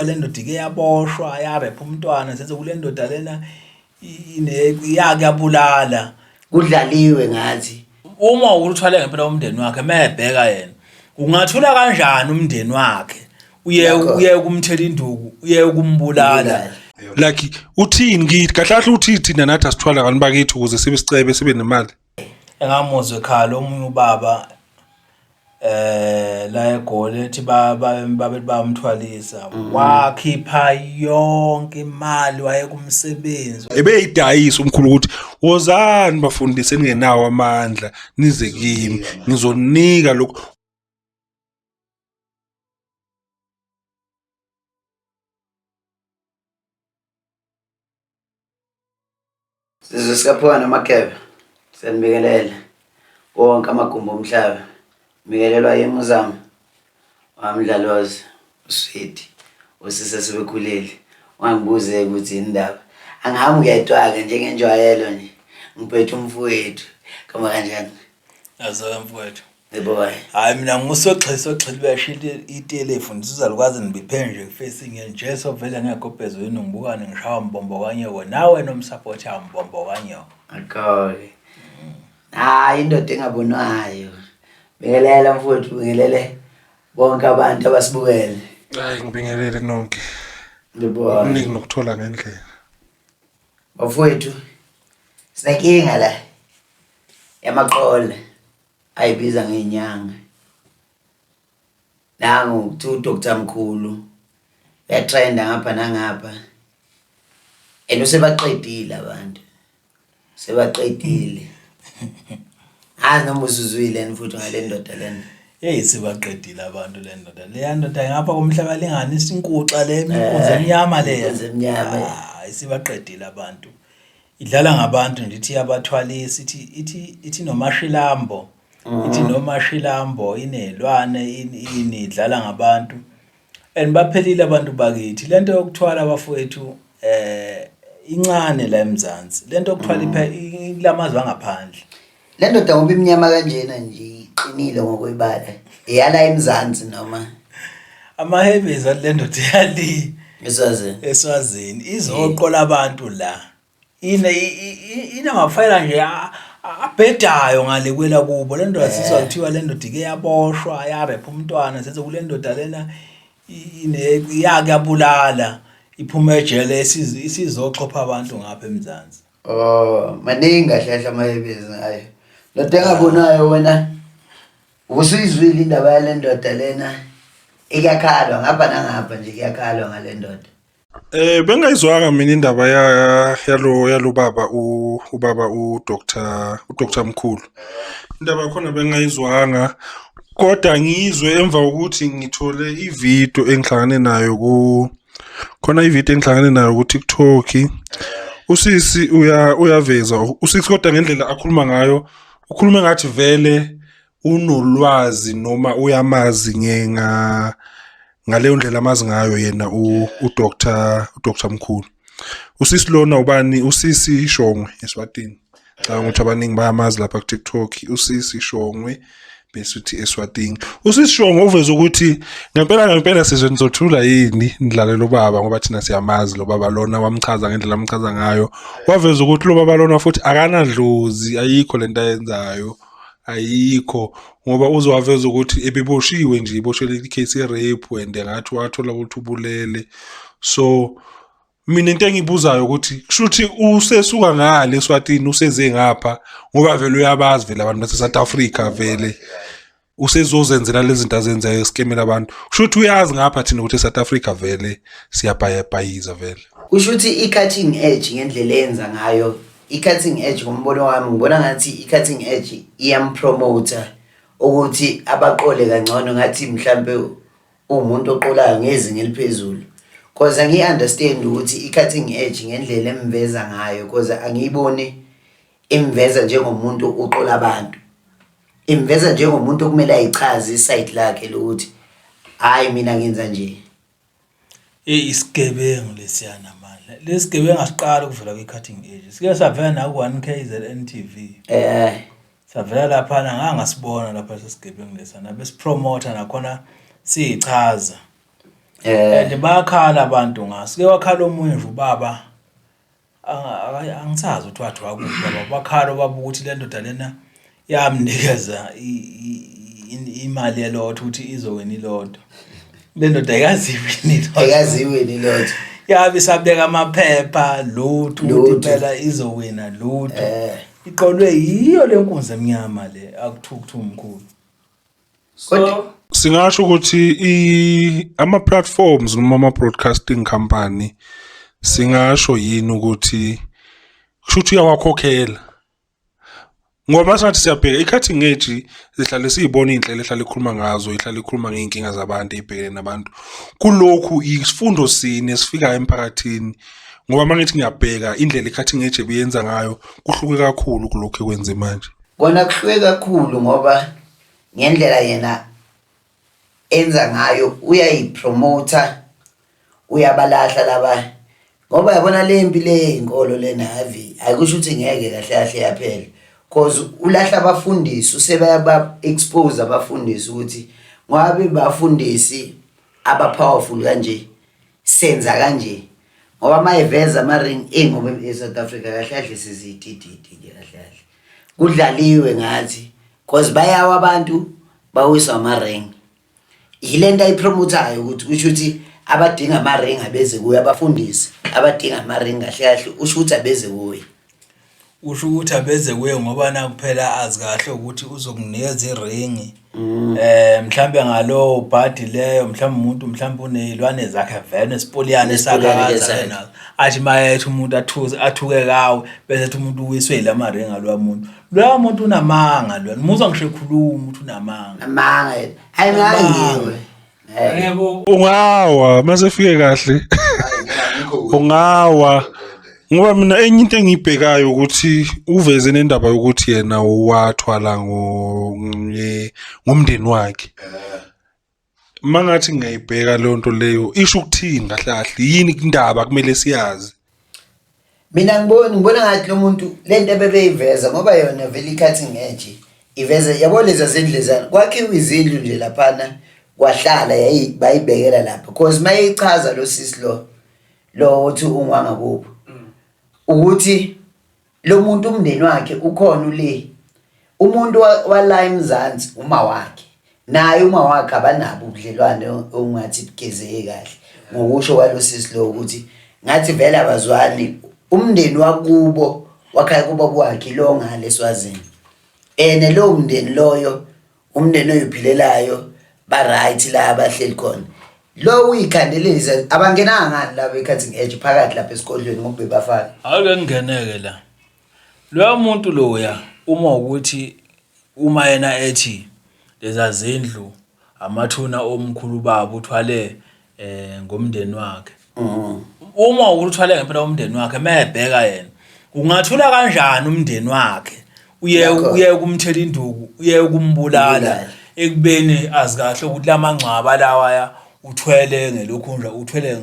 Le ndoda ike yaboshwa yarepha umntwana senze kule ndoda lena iyake yabulala. Kudlaliwe ngathi. Uma uthwale ngempela umndeni wakhe mebheka yena ungathula kanjani umndeni wakhe uye uye ukumthela induku uye ukumbulala like uthini kithi kahle kahle uthi thina nathi asithwala ngani bakithi ukuze sibe sicebe sibe nemali Engamuzwa ekhala omunye ubaba la eGoli ethi babe bamthwalisa wakhipha yonke imali wayekumsebenzi. Ebeyidayisa umkhulu ukuthi wozani bafundisi eningenawo amandla nize kimi ngizonika lokhu. Sizwe sikaPhokane Mageba, siyanibingelela wonke amagumbi omhlaba. Ngibikelelwa yimi uZama waMdlaloze, uswidi, osisi asebekhulile. Ungangibuzi-ke ukuthi yini indaba. Angihambi ngedwa-ke njengenjwayelo nje, ngiphethe umfowethu. Kama kanjani? Yazo-ke mfowethu. Yebo. Hayi mina ngusogxisa ogxilibesha itelefu ndizalukwazi ndibiphe nje kufacing nje sovele ngekho obhezweni ngibukane ngishawa mbombo kanyoko nawe nomsapotha mbombo kanyoko. Akho-ke. Hayi indoda engabonwayo. Bingelela mfowethu, bingelele bonke abantu abasibukele. Hayi ngibingelele nonke. Ngibona. Okuningi nokuthola ngendlela. Bafowethu, sinenkinga la yamaqola. Ayibiza ngey'nyanga. Nangu kuthiwa uDr Mkhulu uyatrenda ngapha nangapha and usebaqedile abantu, sebaqedile. Angazi noma usuzwile yini futhi ngale ndoda lena. Hey sibaqedile abantu le ndoda. Leya ndoda ngapha komhlaba linganisa inkuxa le inkunzi emnyama leya. Inkunzi emnyama. Ah, isibaqedile abantu. Idlala ngabantu nje ithi iyabathwalisa ithi ithi ithi nomashilambo ithi nomashilambo inelwane ini ini idlala ngabantu and baphelile abantu bakithi lento yokuthwala abafowethu eh incane la eMzansi lento yokuthwala iphe kulamazwe angaphandle. Le ndoda ngoba imnyama kanjena nje iqinile ngokwebala eyala eMzansi noma Amahebezi athi le ndoda iyali eSwazini. eSwazini izoqola abantu la ine inamafayela nje abhedayo ngale kwela kubo le ndoda sizwa kuthiwa le ndoda ike yaboshwa yarepha umntwana senze kule ndoda lena ine iyake yabulala iphuma ejele isizoxhopha abantu ngapha eMzansi. Oh, maningi kahle kahle amahebezi ngayo. Ndoda engabonayo wena ubusuyizwile indaba yale ndoda lena ikuyakhalwa ngapha nangapha nje kuyakhalwa ngale ndoda. Eh bengayizwanga mina indaba ya yalo yalo baba u ubaba u Dr u Dr Mkhulu. Indaba yakhona bengayizwanga kodwa ngiyizwe emva kokuthi ngithole ivideo engihlangane nayo ku khona ivideo engihlangane nayo ku TikTok. Usisi uya uyaveza usisi kodwa ngendlela akhuluma ngayo ukhuluma ngathi vele unolwazi noma uyamazi ngenga ngaleyo ndlela amazi ngayo yena uDr uDr Mkhulu. Usisi lona ubani? Usisi Shongwe eSwatini. Cabanga ukuthi abaningi bayamazi lapha ku-TikTok. Usisi Shongwe bese uthi eSwatini. Usisi Shongwe uveze ukuthi ngempela ngempela sizwe nizothula yini nidlale lo baba ngoba thina siyamazi lo baba lona wamchaza ngendlela amchaza ngayo. Waveza ukuthi lo baba lona futhi akanadlozi ayikho lento ayenzayo. Ayikho ngoba uze waveza ukuthi ebeboshiwe nje iboshelwe i-case ye-rape and ngathi wathola ukuthi ubulele. So mina into engibuzayo ukuthi kushuthi usesuka ngale eSwatini useze ngapha ngoba vele uyabazi vele abantu base-South Africa vele usezozenzela lezi zinto azenzayo eskemela abantu. Kushuthi uyazi ngapha thina ukuthi eSouth Africa vele siyabhayabhayiza vele. Kusho ukuthi i-cutting edge ngendlela eyenza ngayo i-cutting edge ngombono wami ngibona ngathi i-cutting edge iyampromotha ukuthi abaqole kangcono ngathi mhlampe uwumuntu oqolayo ngezinga eliphezulu cause angiyi-understand ukuthi i-cutting edge ngendlela emveza ngayo cause angiyiboni imveza njengomuntu uqola abantu imveza njengomuntu okumele ayichaze isayidi lakhe lokuthi hhayi mina ngenza nje. Eyi isigebengu lesiyana manje. Lesigebengu asiqali ukuvela kwi-cutting edge. Sike savela naku-one K_Z_N T_V. Eh. Savela laphana ngangasibona lapha lesi sigebengu lesana besipromotha nakhona siyichaza. And bayakhala abantu ngaso. Ke wakhala omunye nje ubaba angisazi ukuthi wathi wakuphi baba bakhala ubaba ukuthi le ndoda lena yamnikeza imali yelotho ukuthi izowina ilotho. Le ndoda ayikaziwini ilotho. Ayikaziwini ilotho. Yabe isabeka amaphepha lutho ukuthi impela izowina lutho. Iqolwe yiyo le nkunzi emnyama le akuthukuthi umkhulu. So singasho ukuthi i ama platforms noma ama broadcasting company singasho yini ukuthi kusho ukuthi uyawakhokhela ngoba sathi siyabheka i-cutting edge sihlale siyibona iy'nhlelo ehlale ikhuluma ngazo ihlale ikhuluma ngey'nkinga zabantu ey'bhekene nabantu kulokhu isifundo sini esifikayo emphakathini ngoba uma ngithi ngiyabheka indlela i-cutting edge ebiyenza ngayo kuhluke kakhulu kulokhu ekwenze manje. Kona kuhluke kakhulu ngoba ngendlela yena enza ngayo uyayipromotha uyabalahla laba ngoba yabona le mpi le inkolo lena ave ayikusho ukuthi ngeke kahle kahle yaphela cause ulahla abafundisi usebeyaba expose abafundisi ukuthi ngoba bebafundisi aba powerful kanje senza kanje ngoba mayeveza ama ring eh ngoba e South Africa kahle kahle sizidididi nje kahle kahle kudlaliwe ngathi cause bayawa abantu bawiswa ama ring yile nto ayipromothayo ukuthi kusho ukuthi abadinga ama ring abeze kuye abafundisi abadinga ama ring kahle kahle usho ukuthi abeze kuye. Usho ukuthi abeze kuye ngoba naku phela azi kahle ukuthi uzokunikeza iringi mhlambe ngalowo bhadi leyo mhlambe umuntu mhlambe unezilwane zakhe vele nesipuliyane sakhe Nesipuliyane akazale sakhe. naso athi mayethi umuntu athuze athuke kawe bese ethi umuntu uwiswe yilamaringi aloya muntu loya muntu unamanga loya muzwa ngisho ekhuluma ukuthi unamanga Amanga yena. Hayi ngangiwe. Yebo. Ungawa mase fike kahle. Ungawa. Ngoba mina enye into engiyibhekayo ukuthi uveze nendaba yokuthi yena wathwala ngomndeni wakhe. Mangathi ngiyayibheka leyo nto leyo isho ukuthini kahle kahle yini indaba kumele siyazi. Mina ngibona ngibona ngathi lo muntu lento ebebeyiveza ngoba yona vele i-cutting edge iveze yabo leza zindlu lezana kwakhiwa izindlu nje laphana kwahlala yayi bayibekela lapha cause mayichaza lo sisi lo lo uthi ungwangakubo ukuthi lo muntu umndeni wakhe ukhona ule umuntu wala eMzansi uma wakhe naye uma wakhe abanabo ubudlelwane ongathi bugezeke kahle ngokusho kwalo sisi lo ukuthi ngathi vele abazwani umndeni wakubo wakhaya kubo kwakhe lo ngale eSwazini ene lowo mndeni loyo umndeni oyiphilelayo ba right la abahleli khona lo uyikhandelisa abangenanga ngani laba e-cutting edge phakathi lapha esigodlweni ngoba bebafana Ake ngingeneke la. Loya muntu loya uma ukuthi uma yena ethi leza zindlu amathuna omkhulu babo uthwale ngomndeni wakhe. Uma ukuthi uthwale ngempela umndeni wakhe mayebheka yena ungathula kanjani umndeni wakhe uye Yakho. uye ukumthela induku uye ukumbulala Umbulala. ekubeni azi kahle ukuthi lamangcwaba lawa ya uthwele ngelokhunja uthwele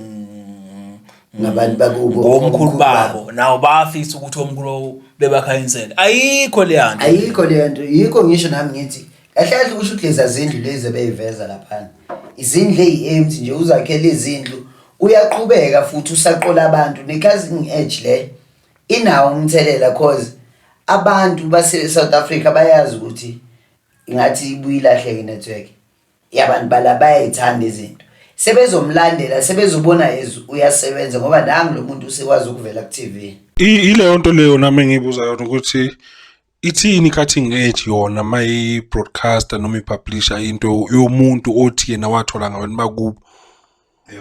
Ngabantu bakubo, ngomkhulu omkhulu babo nawo bafisa ukuthi omkhulu bebakhanyisele ayikho leya nto ayikho leyo nto yikho ngisho nami ngithi kahle kahle kusho ukuthi leza zindlu lezi ebeyiveza laphana izindlu eyi-empty nje uzakhela izindlu uyaqhubeka futhi usaqola abantu ne-cutting edge le inawo umthelela cause abantu base-South Africa bayazi ukuthi ingathi ibuye ilahleke i-network yabantu bala bayayithanda izinto sebezomlandela sebezobona as uyasebenza ngoba nangu lo muntu usekwazi ukuvela ku-TV Ileyo nto leyo nami engiyibuza yona ukuthi ithini i-cutting edge yona mayi-broadcaster noma i-publisher into yomuntu othi yena wathola ngabantu bakubo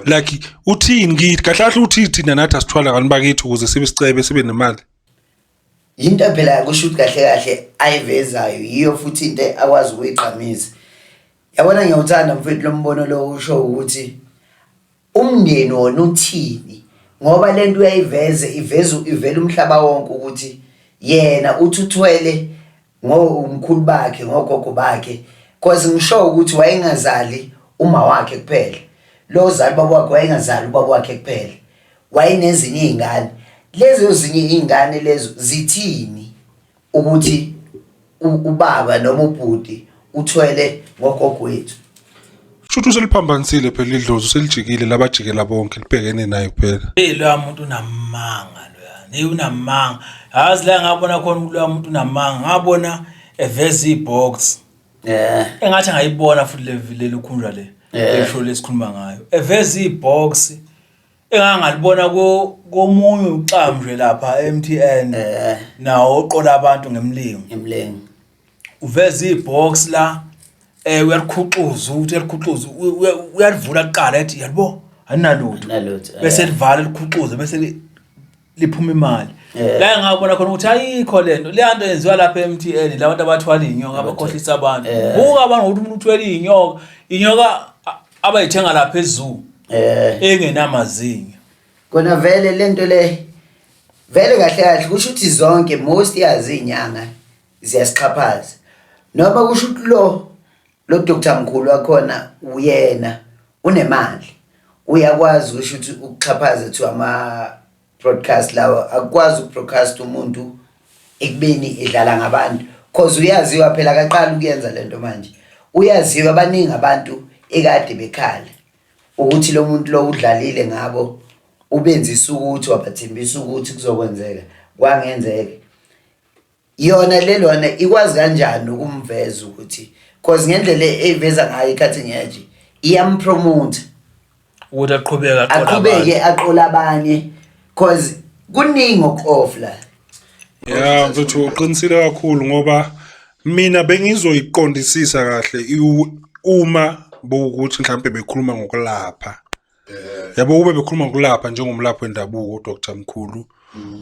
like uthini kithi kahle kahle uthi thina nathi asithwala ngabantu bakithi ukuze sibe sicebe sibe nemali yinto phela kusho ukuthi kahle kahle ayivezayo yiyo futhi into akwazi ukuyigqamisa yabona ngiyawuthanda mfethu lo mbono lo usho ukuthi umndeni wona uthini ngoba lento uyayiveze iveza ivela umhlaba wonke ukuthi yena uthi uthwele ngomkhulu bakhe ngogogo bakhe cause ngisho ukuthi wayengazali uma wakhe kuphela lo zali baba wakhe wayengazali ubaba wakhe kuphela wayenezinye izingane lezo zinye izingane lezo zithini ukuthi ubaba noma ubhuti uthwele ngogogo wethu. Shuthi useliphambanisile phela idlozi uselijikile labajikela bonke libhekene naye kuphela. Hey loya muntu unamanga loya. Hey unamanga. Yazi la ngabona khona ukuthi loya muntu unamanga. Ngabona eveza ibox. Engathi angayibona futhi le leli khunjwa le. Le show lesikhuluma ngayo. Eveza ibox engangalibona komunye uxamnje lapha eMTN. Nawo oqola abantu ngemlingo. Emlingo. Uveza ibox la uyalikhuxuza ukuthi uyalikhuxuza uyalivula kuqala ethi yalibo alinalutho bese livala likhuxuza bese liphuma imali la ngabona khona ukuthi ayikho lento le nto yenziwa lapha eMTN labantu abathwala inyoka abakhohlisa abantu buka abantu ukuthi umuntu uthwele inyoka inyoka abayithenga lapha ezoo engenamazinyo kona vele lento le vele kahle kahle kusho ukuthi zonke most yazi inyanga ziyasixhaphaza noma kusho ukuthi lo lo Dr Mkhulu wakhona uyena unemali uyakwazi kusho ukuthi ukuxhaphaza to ama broadcast lawa akukwazi ukubroadcast umuntu ekubeni edlala ngabantu cause uyaziwa phela akaqala ukuyenza lento manje uyaziwa abaningi abantu ekade bekhala ukuthi lo muntu lo udlalile ngabo ubenzisa ukuthi wabathembisa ukuthi kuzokwenzeka kwangenzeka yona le lona ikwazi kanjani ukumveza ukuthi cause ngendlela eyiveza ngayo i-cutting edge iyampromote ukuthi aqhubeke aqhubeke aqola abanye cause kuningi oku-off la. Ya mfethu uqinisile kakhulu ngoba mina bengizoyiqondisisa kahle uma bowukuthi mhlampe bekhuluma ngokulapha. Yabo ukube bekhuluma ngokulapha njengomlaphi wendabuko uDr Mkhulu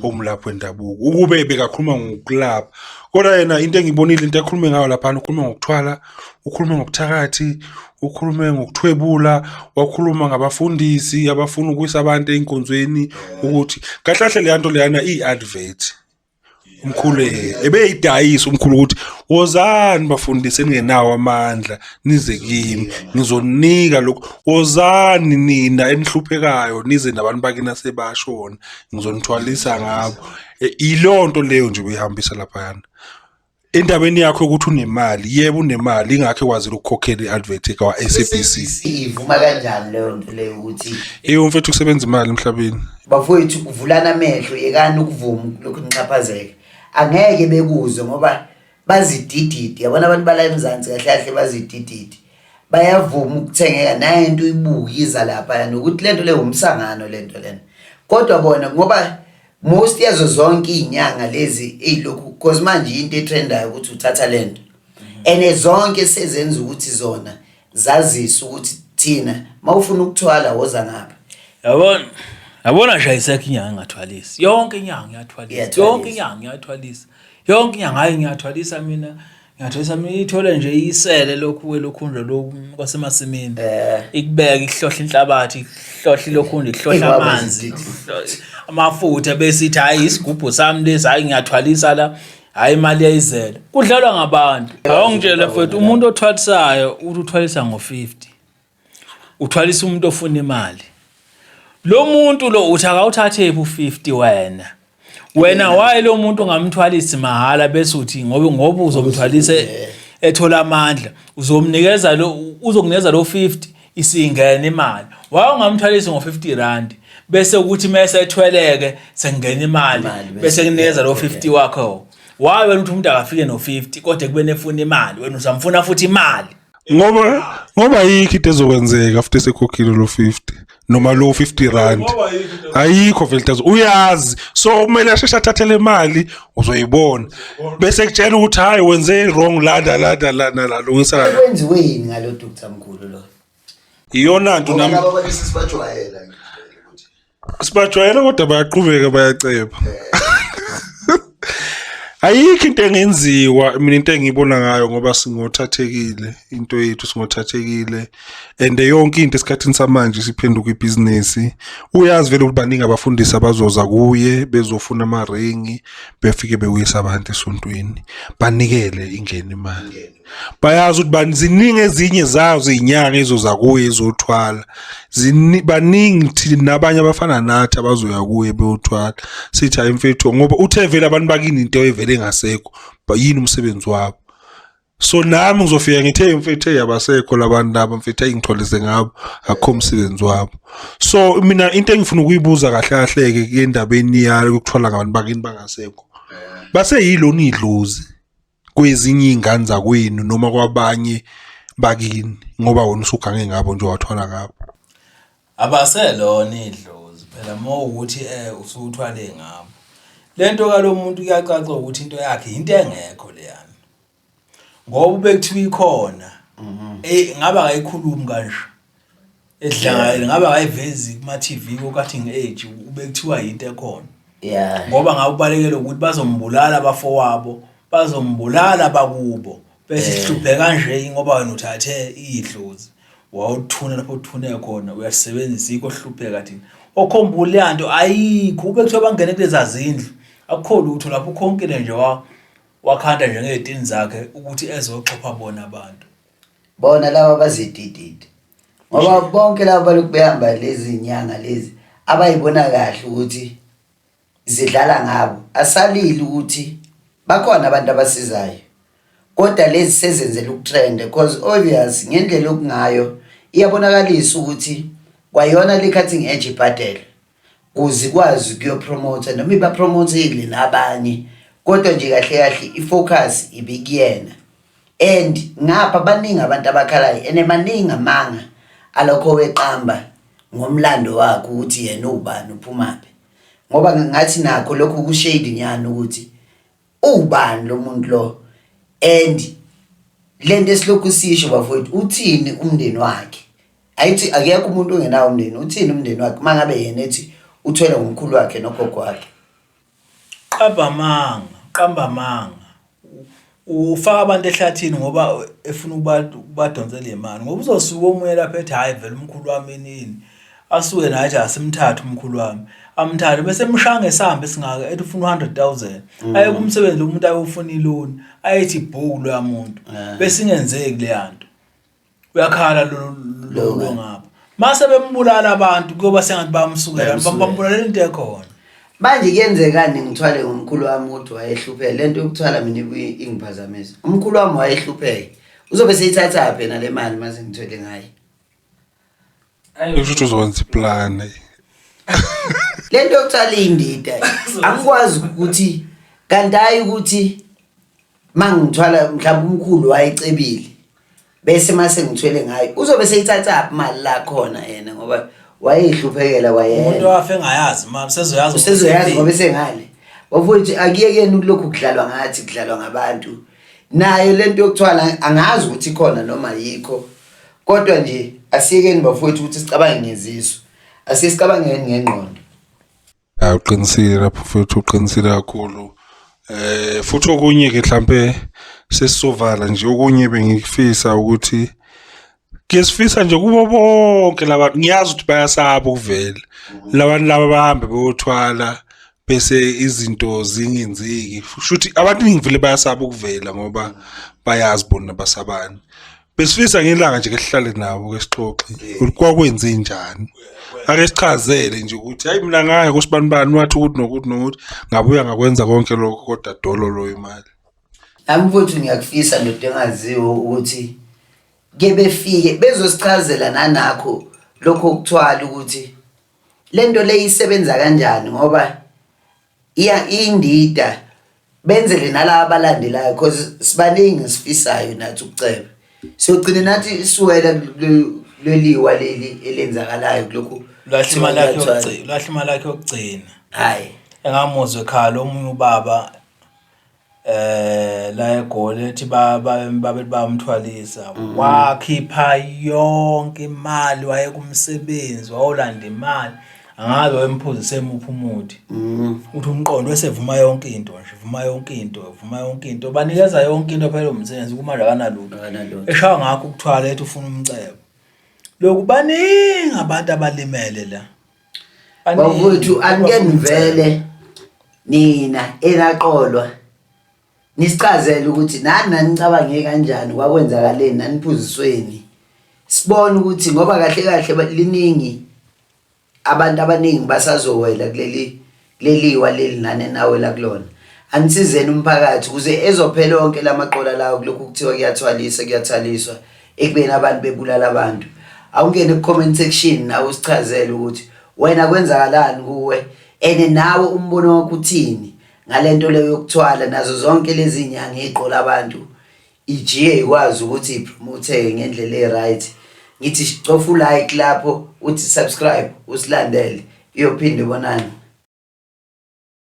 umlaphi wendabuko ukube bekakhuluma ngokulapha kodwa yena into engibonile into ekhulume ngayo laphana ukhuluma ngokuthwala ukhulume ngobuthakathi ukhulume ngokuthwebula wakhuluma ngabafundisi abafuna ukuyisa abantu ey'nkonzweni ukuthi kahle kahle leya nto leyana iyi-advert umkhulu ebeyidayisa umkhulu ukuthi wozani bafundisi eningenawo amandla nize kimi ngizonika lokhu wozani nina enihluphekayo nize nabantu bakini asebashona ngizonithwalisa ngabo ileyo nto leyo nje ubeyihambisa laphayana endabeni yakho ukuthi unemali yebo unemali ingakho ekwazile ukukhokhela i-advert kwa-SABC ivuma kanjani leyo nto leyo ukuthi eyo mfethu kusebenza imali emhlabeni bafowethu vulana amehlo yekani ukuvuma lokhu nixhaphazeke angeke bekuzwe ngoba bazidididi yabona abantu bala eMzansi kahle kahle bazidididi bayavuma ukuthengeka naye into uyibuke iza lapha nokuthi lento le umsangano lento lena kodwa bona ngoba most yazo zonke iy'nyanga lezi ey'lokhu cause manje into etrendayo ukuthi uthatha lento and zonke sezenza ukuthi zona zazise ukuthi thina mawufuna ukuthwala woza ngapha yabona yabona nje ayisekho inyanga engathwalisi yonke inyanga iyathwalisa yonke inyanga iyathwalisa yonke inyanga hayi ngiyathwalisa mina ngiyathwalisa mina ithole nje isele lokhu welokhu nje lokhu kwasemasimini ikubeke ihlohla inhlabathi ihlohla ilokhu nje ihlohla amanzi amafutha bese ithi hayi isigubhu sami lesi hayi ngiyathwalisa la hayi imali yayizele kudlalwa ngabantu awungitshele mfethu umuntu othwalisayo uthi uthwalisa ngo-50 uthwalisa umuntu ofuna imali lo muntu lo uthi akawuthathe phi u-50 wena wena waye lo muntu ungamthwalisi mahhala bese uthi ngoba ngoba uzomthwalisa ethola amandla uzomnikeza lo uzokunikeza lo 50 isingena imali waye ungamthwalisi ngo-50 rand bese ukuthi mese ethweleke sengena imali bese kunikeza lo 50 wakho waye wena uthi umuntu akafike no-50 kodwa ekubeni efuna imali wena usamfuna futhi imali ngoba ngoba ayikho into ezokwenzeka futhi esekhokhile lo 50 noma lo 50 rand ayikho vele into uyazi so kumele asheshe athathe le mali uzoyibona bese kutshela ukuthi hayi wenze wrong landa landa landa la lungisa la kwenziweni ngalo Dr Mkhulu lo iyona nto nami laba balisi sibajwayela nje ukuthi sibajwayele kodwa bayaqhubeka bayaceba ayikho into engenziwa mina into engiyibona ngayo ngoba singothathekile into yethu singothathekile and yonke into esikhathini samanje siphenduka ibhizinisi uyazi vele ukuthi baningi abafundisi abazoza kuye bezofuna amaringi befike bewuyisa abantu esontweni banikele ingene imali bayazi ukuthi bani ziningi ezinye zazo izinyanga ezoza kuye ezothwala baningi thina nabanye abafana nathi abazoya kuye beyothwala sithi hayi mfethu ngoba uthe vele abantu bakini into evele engasekho yini umsebenzi wabo. So nami ngizofika ngithe, "Hey, mfethu, hey, abasekho labantu laba, mfethu, hey, ngitholise ngabo, akukho umsebenzi wabo." So mina into engifuna ukuyibuza kahle kahle ke endabeni yayo yokuthwala ngabantu bakini bangasekho, baseyilona idlozi kwezinye iy'ngane zakwenu noma kwabanye bakini, ngoba wena usugange ngabo nje, wathwala ngabo? Abaselona idlozi phela uma ukuthi usuthwale ngabo. Lento kalo muntu kuyacaca ukuthi into yakhe into engekho leyana. Ngoba ube kuthiwa ikhona. Ngabe akayikhulumi kanje. Edlala ngabe akayivezi kuma TV ko cutting edge, ube kuthiwa into ekhona. Ngoba ngabe ubalekela ukuthi bazombulala abafowabo, bazombulala bakubo. Bese sihlupheka kanje ngoba wena uthathe idlozi. Wawuthuna lapho uthune khona, uyasebenzisa ikho hlupheka thina. Okhombula leyanto ayikho, ube kuthiwa bangene kuleza zindlu. Akukho lutho lapho, ukhonkile nje wakhanda nje ngey'tini zakhe ukuthi ezoxhopha bona abantu. Bona laba bazidididi, ngoba bonke laba balokhu behamba lezi nyanga lezi abayibona kahle ukuthi zidlala ngabo. Asalili ukuthi bakhona abantu abasizayo, kodwa lezi sezenzela ukutrenda, because obvious ngendlela okungayo iyabonakalisa ukuthi kwayona le cutting edge ibhadele kuze ikwazi ukuyopromotha, noma ibapromothile nabanye, kodwa nje kahle kahle ifocus ibikuyena. And ngapha baningi abantu abakhalayo, and maningi amanga alokho weqamba ngomlando wakhe ukuthi yena ubani, uphumaphi, ngoba ngathi nakho lokhu kushade nyana ukuthi ubani lo muntu lo. And lento esilokhu sisho, bafowethu, uthini umndeni wakhe? Ayithi akekho umuntu ongenawo umndeni. Uthini umndeni wakhe mangabe yena ethi uthwele ngomkhulu wakhe nogogo wakhe? Qamba amanga, qamba amanga. Ufaka abantu ehlathini ngoba efuna ukubadonsela imali, ngoba uzosuka omunye lapha ethi, "Hhayi, vele umkhulu wami ini ini." Asuke naye athi, "Asimthathe umkhulu wami." Amthathe bese emshaya ngesamba esingaka, ethi ufuna u-100,000. Aye kumsebenzi lo muntu ayofuna iloni, ayethi ibhuku loya muntu. Bese ingenzeki leya nto. Uyakhala lo lo ngapha. Mase bembulala abantu, kuyoba sengathi bayamsukela, Bayamsukela. bambulalela into ekhona. Manje kuyenzekani ngithwale ngomkhulu wami ukuthi wayehlupheka? Lento yokuthwala mina ibuye ingiphazamisa. Umkhulu wami wayehlupheka, uzobe seyithatha phi yena le mali mase ngithwele ngaye? Kusho ukuthi uzokwenza iplani. Lento yokuthwala iyindida. Angikwazi ukuthi kanti hayi ukuthi mangithwala mhlawumbe umkhulu wayecebile, bese mase ngithwele ngayo uzobe seyithatha phi imali la khona yena, ngoba wayehluphekela Umuntu kwayena. owafe engayazi imali usezoyazi. Usezoyazi ngoba esengale. Bafowethu, akuyekeni ukulokhu kudlalwa ngathi, kudlalwa ngabantu. Nayo lento yokuthwala angazi ukuthi ikhona noma yikho, kodwa nje asiyekeni, bafowethu, ukuthi sicabange ngezisu, asiye sicabangeni ngengqondo. Hayi, uqinisile lapho mfethu, uqinisile kakhulu. Futhi okunye ke mhlambe sesizovala nje, okunye bengifisa ukuthi ke sifisa nje kubo bonke labantu, ngiyazi ukuthi bayasaba ukuvela labantu laba bahambe beyothwala bese izinto zingenzeki. Shuthi abantu ngivele bayasaba ukuvela ngoba bayazi bona basabani. Besifisa ngelanga nje ke sihlale nabo, ke sixoxe ukuthi kwakwenze njani, ake sichazele nje ukuthi, "Hayi, mina ngaya kusibanibani, wathi ukuthi nokuthi nokuthi, ngabuya ngakwenza konke lokho, kodwa dolo lo imali." Nami futhi ngiyakufisa, ndoda engaziwo, ukuthi ke befike bezosichazela nanakho lokho okuthwala, ukuthi lento le isebenza kanjani, ngoba iya indida. Benzele nalaba abalandelayo, cause sibaningi sifisayo nathi ukuceba, siyogcina nathi siwela kuleliwa leli elenzakalayo kulokhu. Ulahla imali yakhe yokugcina, ulahla imali yakhe yokugcina. Hayi. Engamuzwa ekhala omunye ubaba la eGoli, ethi babe bayamthwalisa, wakhipha yonke imali, waye kumsebenzi wayolanda imali, angazi wayemphuzise muphi umuthi, uthi umqondo wesevuma yonke into nje, vuma yonke into, vuma yonke into, banikeza yonke into phela umsebenzi, kumanje akanalutho. Akanalutho. Eshaya ngakho ukuthwala, ethi ufuna umcebo. Lokhu baningi abantu abalimele la. Baningi Bafowethu, anike abafuna umcebo. nivele nina enaqolwa, nisichazele ukuthi nani nanicabange kanjani, kwakwenzakaleni, naniphuzisweni, sibone ukuthi, ngoba kahle kahle liningi abantu abaningi basazowela kuleli kuleliwa leli nani enawela kulona. Anisizeni umphakathi ukuze ezophela onke lamaqola lawo kulokhu kuthiwa kuyathwalisa kuyathwaliswa ekubeni abantu bebulala abantu. Awungene ku-comment section nawe usichazele ukuthi wena kwenzakalani kuwe and nawe umbono wakho uthini ngalento leyo yokuthwala nazo zonke lezi nyanga eziqola abantu ijiye ikwazi ukuthi ipromotheke ngendlela e-right. Ngithi cofa u-like lapho uthi subscribe usilandele iyophinde ibonane.